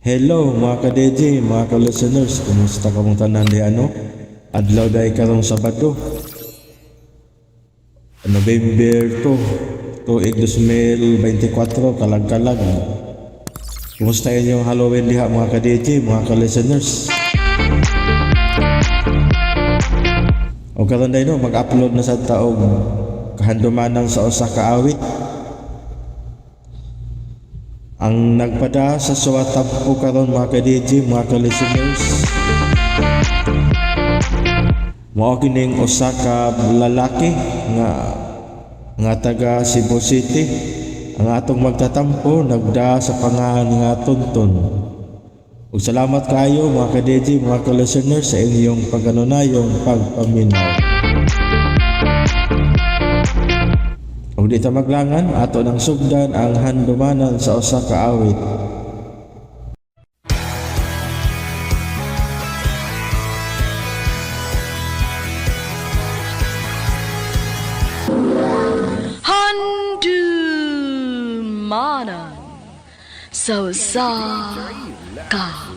Hello mga ka-DJ, mga ka-listeners, kumusta kamong tanan di ano? Adlaw day karong Sabado. November 2, tuig 2024, kalag-kalag. Kumusta inyong Halloween diha mga ka-DJ, mga ka-listeners? O karon day no, mag-upload na sa taog kahandumanan sa usa ka awit. Ang nagpada sa suwatampo karon mga ka-DJ, mga ka-listeners, mao kining usa ka lalaki nga nga taga Cebu City. Ang atong magtatampo nagda sa pangalan nga Tonton. Ug salamat kaayo mga ka-DJ, mga ka-listeners sa inyong pagkanunayong pagpaminaw. Ug di ta maglangan, ato nang sugdan ang handumanan sa usa ka awit. Handumanan sa usa ka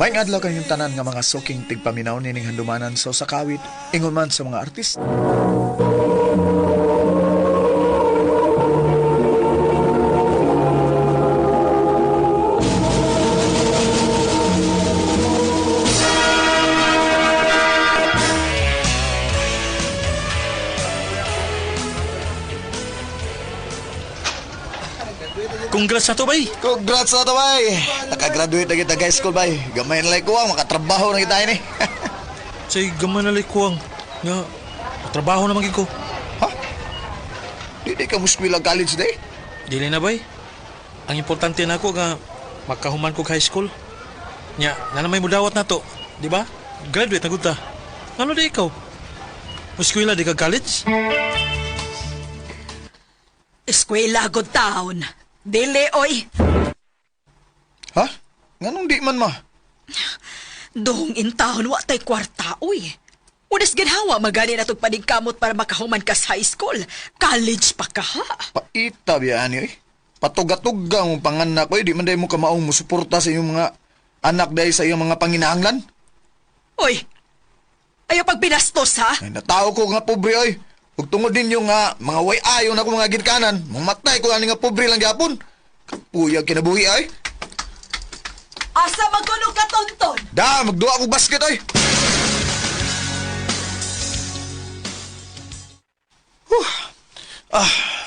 Maayong adlaw kanyong tanan nga mga suking tigpaminaw nining handumanan sa usa ka awit, ingon man sa mga artist. Congrats na to, bay. Congrats na to, bay! Nakagraduate na kita high school, bay. Gamay na lang ko ang makatrabaho na kita ini. Say, gamay na kuwang. Nga, trabaho naman gid ko. Ha? Di di ka muskwila college day? Dili na, bay. Ang importante na ako nga makahuman ko high school. Nya, na may mudawat na to. Di ba? Graduate na gud ta. Ano di ikaw? Muskwila di ka college? Eskwela good town. Dili oy. Ha? Nganong di man ma? Dong in town wa tay kwarta oy. Unas ginhawa magani na tog paningkamot para makahuman ka sa high school. College pa ka ha. Paita biya ani oy. Patuga-tuga mo panganak oy, di man day mo kamaong musuporta sa iyong mga anak day sa iyong mga panginahanglan. Oy. Ayaw pag binastos ha. Ay, natao ko nga pobre oy. Ug tungod ninyo nga mga way ayo na ko mga ginkanan, mamatay ko ani nga pobre lang gyapon. Puyag kinabuhi ay. Asa magkuno ka tonton? Da, magduha ko basket oy.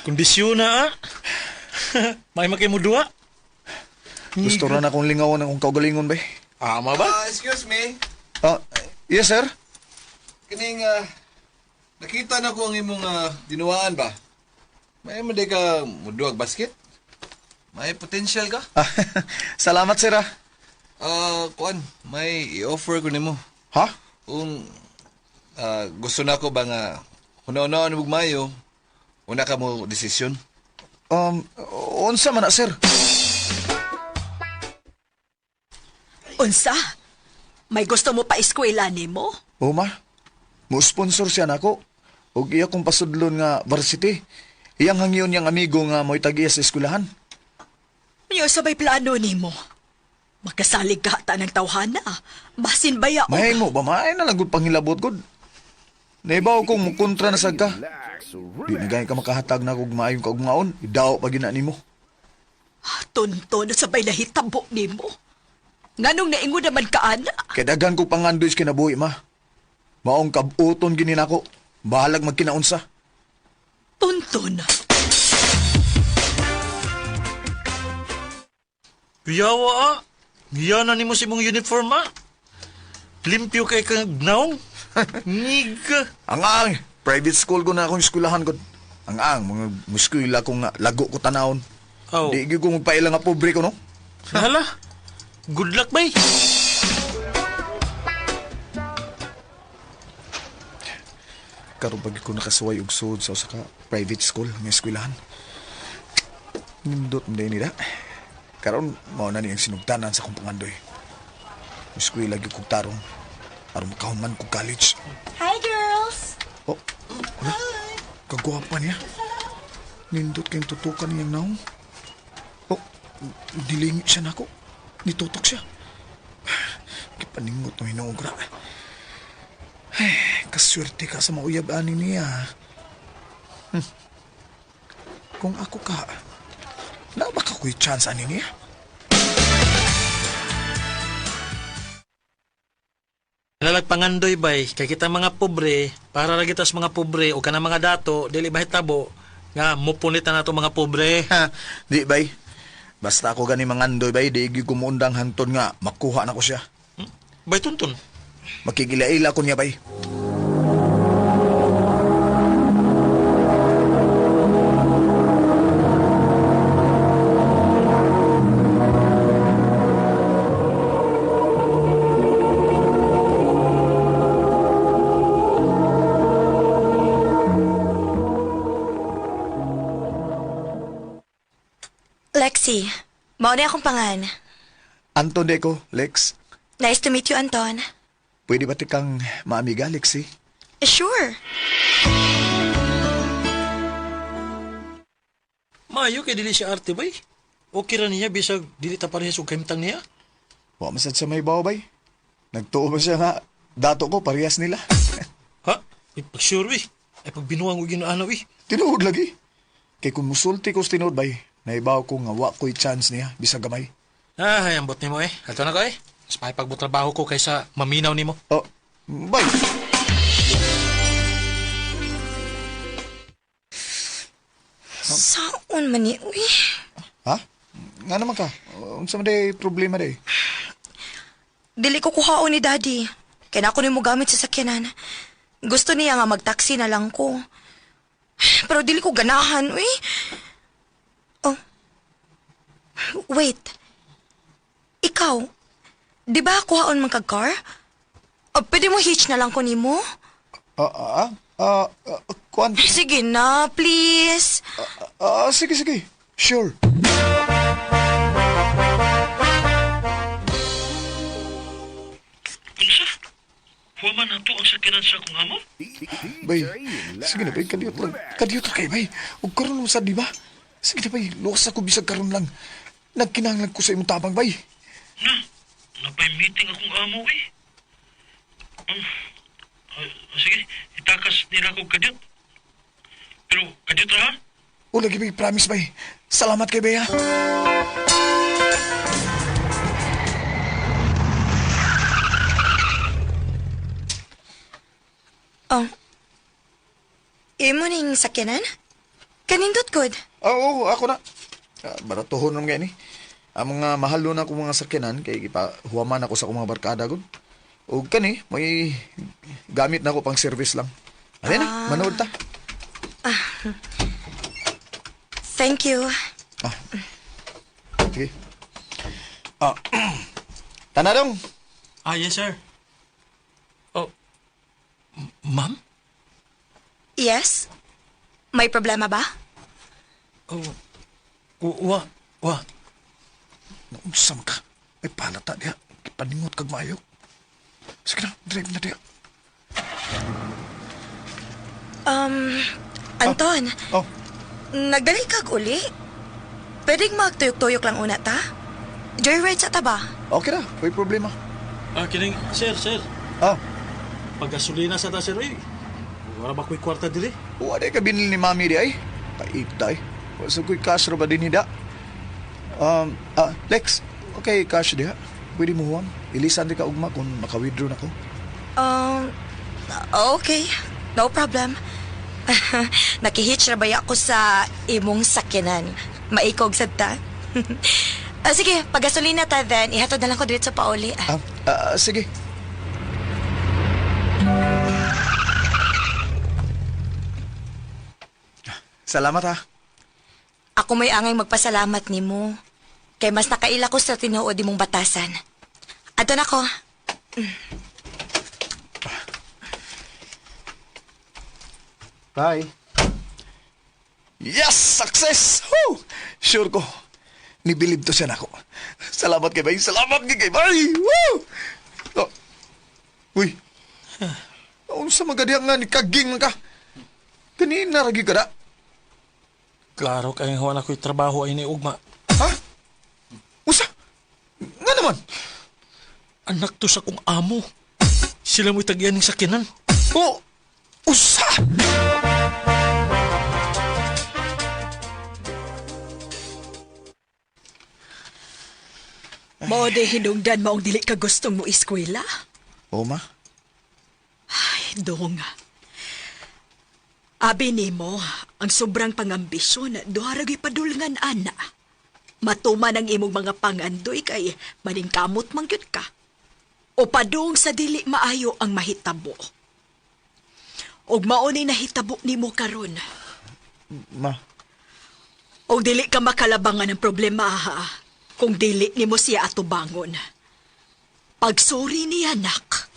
Kondisyon na, ah. May makay mo duha. Gusto ra na akong lingawan akong kaugalingon bay. Ama ba? Ah, excuse me. Ah, yes sir. Kining nakita na ko ang imong dinuwaan ba? May man di ka muduag basket? May potential ka? Ah, salamat sir ah. Ah, kuan, may i-offer ko nimo. Ha? Kung gusto na ko ba nga hunaw-hunaw mo mayo, una ka mo desisyon. Unsa man na sir? Unsa? May gusto mo pa eskwela nimo? O ma, mo sponsor siya nako. Ug iya kong pasudlon nga varsity. Iyang hangyon niyang amigo nga mo'y tag-iya sa eskwelahan. Yo sabay plano nimo. Makasalig ka ta ng tawhana. Basin baya og Mahimo ba maay na lang gud pangilabot gud. Naibaw kong mukontra na sad ka. Di na gani ka makahatag na kog maayong kaugmaon. Idaw pa gina nimo. Tonton sabay nahitabo nimo. Nganong naingon naman ka ana? Kay daghan kog pangandoy sa kinabuhi ma. Maong kabuton gini nako. Bahalag magkinaunsa. Tonton. Yawa, ah. Giya na nimo sa imong uniform, ah. Limpyo kay kang naong. Niga. Ang ang private school ko na akong eskwelahan ko. Ang ang mga muskwela ko nga lago ko tanawon. Oh. Di gyud ko magpaila nga pobre ko no. Hala. Good luck, bay. Karon pag ko nakasuway og sud sa usa ka private school nga eskwelahan. Nindot man nila. Karon mao na ni ang sinugtanan sa akong pangandoy. Eskwela gyud kog tarong aron makahuman kog college. Hi girls. Oh, wala. Kagwapa niya. Nindot kayong tutukan niyang naong. Oh, dilingi siya nako. Nitutok siya. Kipaningot ng hinugra. Ay, kaswerte ka sa mauyab ani niya. Kung ako ka, na baka ko'y chance ani niya? Lalag pangandoy bay, kay kita mga pobre, para ra kita sa mga pobre o kanang mga dato, dili mahitabo nga mupunit na nato mga pobre. Ha, di bay. Basta ako gani mangandoy bay, di gyud kumuundang hanton nga makuha na ko siya. Bay tuntun. Makikilaila ko niya bay. Lexi, mao na akong pangan. Anton Deco, Lex. Nice to meet you, Anton. Pwede ba tikang maamiga, Lexi? Sure. Maayo kay dili siya arte bay. Okay ra niya bisag dili ta parehas og kahimtang niya. Wa man sad siya may bawo bay. Nagtuo ba siya nga dato ko parehas nila. Ha? Ay, pag sure eh. Ay pag binuang og ginaana eh. Tinuod lagi. Kay kung musulti ko sa tinuod bay, naibaw ko nga wa ko'y chance niya bisag gamay. Ah, ay, ambot nimo eh. Ato na ko eh. Mas makipagbutrabaho ko kaysa maminaw nimo. Oh, bay. Saon man ni, uy. Ha? Nga naman ka? Unsa man day problema day? Dili ko kuhaon ni Daddy. Kaya na ako nimo gamit sa sakyanan. Gusto niya nga magtaksi na lang ko. Pero dili ko ganahan, uy. Oh. Wait. Ikaw, di ba kuhaon man kag car? O, pwede mo hitch na lang ko nimo? Ah, ah, ah, ah, kuan. Sige na, please. Ah, sige, sige. Sure. Unsa? Huwaman na to ang sakyanan sa akong amo? Bay, sige na bay, kadiyot lang. Kadiyot kay bay. Ug karon mo sad di ba? Sige na bay, luwas ako bisag karon lang. Nagkinahanglan ko sa imong tabang bay. Na, napay meeting akong amo eh. Sige, itakas nila ko kadyot. Pero kadyot ra ha? O lagi bay, promise bay. Salamat kay bay ha. Oh. Imo ning sakyanan? Kanindot good. Ah, Oo, ako na. Ah, baratuhon naman gani. Ang mga mahalo na akong mga sakyanan kay gipahuwaman ako sa akong mga barkada gud. Ug kani, may gamit na ako pang service lang. Ano na, manood ta. Thank you. Ah. Sige. Ah. Tanadong. Ah, yes sir. Oh, ma'am? Yes? May problema ba? Oh, wa, wa. Naunsam ka. Ay palata diha. Paningot kag maayo. Sige na, drive na diha. Anton, Oh, nagdali kag uli? Pwedeng magtuyok-tuyok lang una ta? Joyride sa ta ba? okay na. May problema. Ah, kining, sir, sir. Ah, Paggasolina sa ta, sir, eh. Wala ba ko'y kwarta diri? wala ka binili ni mami di ay. Paita ay. Wa sa ko'y cash ra ba din hida? Lex, okay, cash diha. Pwede mo huwam. Ilisan di ka ugma kung maka-withdraw na ko. Okay. No problem. Nakihitch ra baya ako sa imong sakyanan. Maikog sad ta. Ah, sige, paggasolina ta then, ihatod na lang ko dito sa pauli. Ah, ah, sige. Salamat ha. Ako may angay magpasalamat nimo. Kay mas nakaila ko sa tinuod imong batasan. Ato na ko. Bye. Yes! Success! Woo! Sure ko. Nibilib to siya nako. Salamat kay Bay. Salamat kay Bay. Woo! Oh. Uy. Unsa man gadi nga ni kaging man ka? Kanina ra gyud ka da. Klaro kay wala ko'y trabaho ay ni ugma. Ha? Usa? Nga naman? Anak to sa kong amo. Sila mo'y tagyan ng sakinan. Oh, usa! Mao de hinungdan maong dili ka gustong mo eskwela. Oo, ma. Ay, dong. Abi nimo, ang sobrang pangambisyon, duha ra gyud padulngan ana. Matuman ang imong mga pangandoy kay maningkamot man gyud ka. O padung sa dili maayo ang mahitabo. Og mao ni nahitabo nimo karon. Ma, Og dili ka makalabangan ng problema ha, kung dili nimo siya atubangon. Pagsuri niya, nak.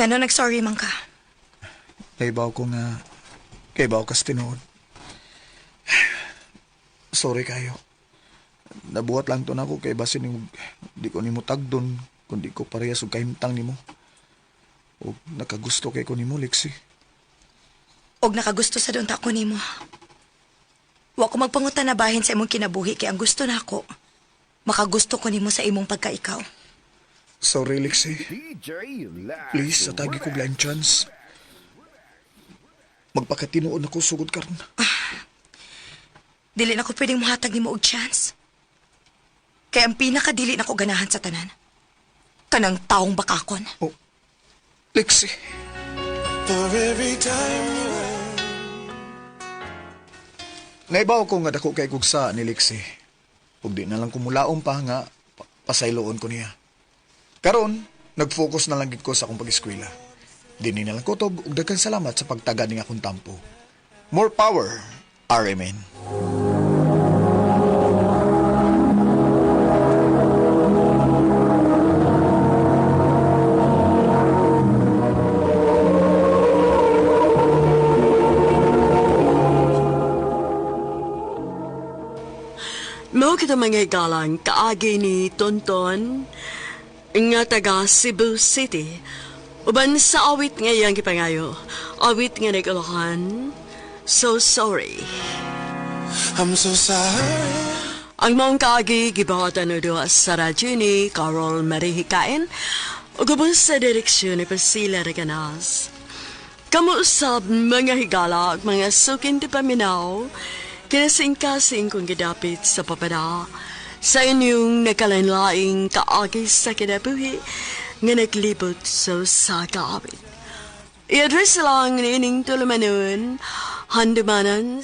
Ngano nag-sorry man ka? Kaibaw ko nga, kaibaw kas tinuod. Sorry kayo. Nabuhat lang to nako kay basin nimo di ko nimo tagdon kundi ko parehas og kahimtang nimo. Og nakagusto kay ko nimo Lexi. Og nakagusto sa doon ta ko nimo. Wa ko magpangutan na bahin sa imong kinabuhi kay ang gusto nako. Makagusto ko nimo sa imong pagkaikaw. Sorry Lexi. Please, atagi ko blind chance. Magpakatinuod ako sugod karon. Dili na ko pwedeng muhatag nimo og chance. Kay ang pinakadili na ko ganahan sa tanan. Kanang taong bakakon. Oh, Lexi. Naibaw ko nga dako kay kugsa ni Lexi. Ug di na lang kumulaom pa nga pasayloon ko niya. Karon, nag-focus na lang gid ko sa akong pag-eskwela. Dini na lang kutob ug daghan salamat sa pagtaga ning akong tampo. More power, RMN. Mao kita mga higalang kaagi ni Tonton nga taga Cebu City. Uban sa awit nga iyang gipangayo. Awit nga nag-ulahan. So sorry. I'm so sorry. Ang maong kaagi gibuhatan o duha sa radyo ni Carol Marihikain ug ubos sa direksyon ni Priscilla Reganas. Kamo usab mga higala ug mga sukin ti paminaw, kinasingkasing kong gidapit sa papada sa inyong nagkalainlaing kaagi sa kinabuhi nga naglibot sa usa ka awit. I-address lang niining tulumanon, handumanan.